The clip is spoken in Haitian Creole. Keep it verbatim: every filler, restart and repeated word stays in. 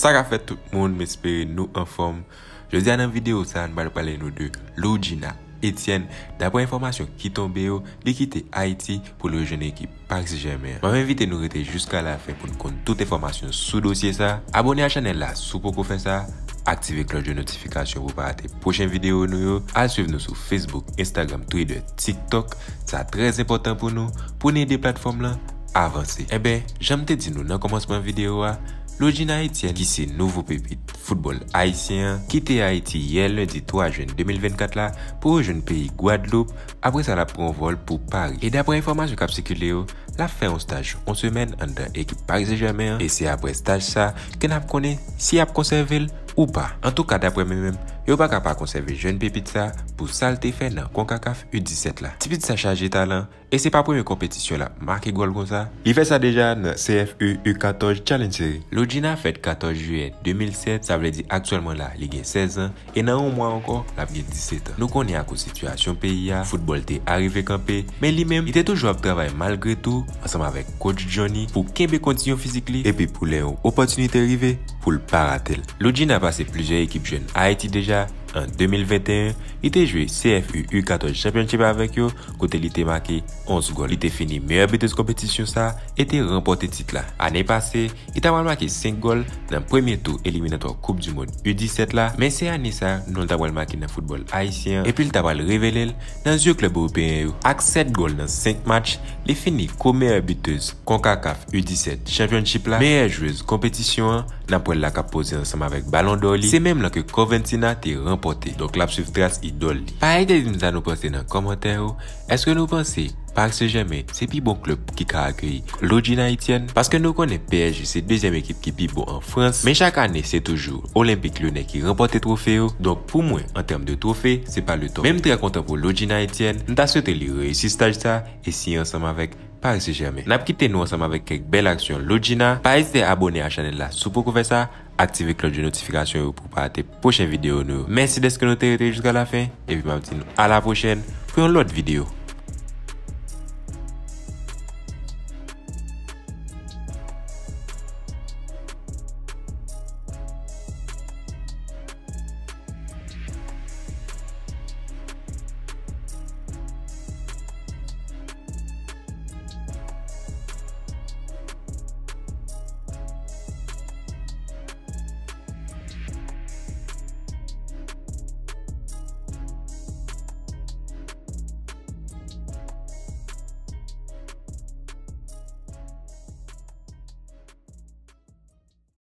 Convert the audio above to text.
Sa ka fèt tout moun, m espere nou anfòm. Jodi a nan videyo sa a, nou pral pale nou de Loudjina Etienne. Daprè enfòmasyon ki tonbe yo, li kite Ayiti pou l rejwenn ekip Paris Saint-Germain an. M ap envite nou rete jiska lafen pou n konn tout enfòmasyon sou dosye sa. Abòne a chanèl la si w poko fè sa. Aktive klòch de notifikasyon pou w pa rate pwochen videyo nou yo. Al swiv nou sou Facebook, Instagram, Twitter, TikTok. Sa trè enpòtan pou nou, pou n ede platfòm lan avanse. Enben, jan m te di nou nan kòmansman videyo a, Loudjina Etienne, ki se nouvo pepit foutbòl ayisyen an, kite Ayiti yè lendi twa jen de mil vennkat la pou rejwenn peyi Gwadloup. Apre sa, l ap pran vòl pou Pari. E daprè enfòmasyon k ap sikile yo, l ap fè yon staj yon semèn anndan ekip Paris Saint-Germain an, e se apre staj sa ke n ap konnen si y ap konsève l ou pa. Antouka, daprè mwen menm, yo pa ka pa konsève jèn pepit sa pou sa l te fè nan CONCACAF U disèt la. Ti piti sa chaje talan, e se pa premye konpetisyon l ap make gòl konsa. Li fè sa deja nan C F U U katòz Challenge Series. Loudjina fèt katòz jiyè de mil sèt, sa vle di aktyèlman la, li gen sèz an, e nan yon mwa ankò, l ap gen disèt an. Nou konnen akoz sitiyasyon peyi a, foutbòl te arive kanpe, men li menm, li te toujou ap travay malgre tou, ansanm avèk coach Johnny, pou kenbe kondisyon fizik li, epi pou lè yon opòtinite rive, pou l pa rate l. Loudjina pase plizyè ekip jèn Ayiti deja. An de mil venteyen, li te jwe C F U U katòz Championship avèk yo, kote li te make onz gòl. Li te fini meyè bitèz konpetisyon sa a e te ranpòte tit la. Ane pase, li ta pral make senk gòl nan premye tou eliminatwa Koup di Mond U disèt la, men se ane sa a non l ta pral make nan foutbòl ayisyen an, epi l ta pral revele l nan zye klèb ewopeyen yo. Ak sèt gòl nan senk match, li fini ko meyè bitèz CONCACAF U disèt Championship la, meyè jwez konpetisyon an, n ap wè l la k ap poze ansanm avèk Balon dò li, se menm lan ke Coventina te ranpòte. Donk, l ap swiv tras idòl li. Pa ezite di m sa nou panse nan kòmantè yo. Èske nou panse Paris Saint-Germain se pi bon klèb ki ka akeyi Loudjina Etienne? Paske nou konnen P S G se dezyèm ekip ki pi bon an Frans, men chak ane se toujou Olympique Lyonnais ki ranpòte twofe yo. Donk, pou mwen, an tèm de twofe, se pa le top. Men m trè kontan pou Loudjina Etienne, m ta swete li reyisi staj sa e siyen ansanm avèk Paris Saint-Germain. N ap kite nou ansanm avèk kèk bèl aksyon Loudjina. Pa ezite abòne a chanèl la si w poko fè sa, aktive klòch de notifikasyon yo pou w pa rate pwochen videyo nou yo. Mèsi dèske nou te rete jiska lafen, epi m ap di nou a la pwochèn pou yon lòt videyo.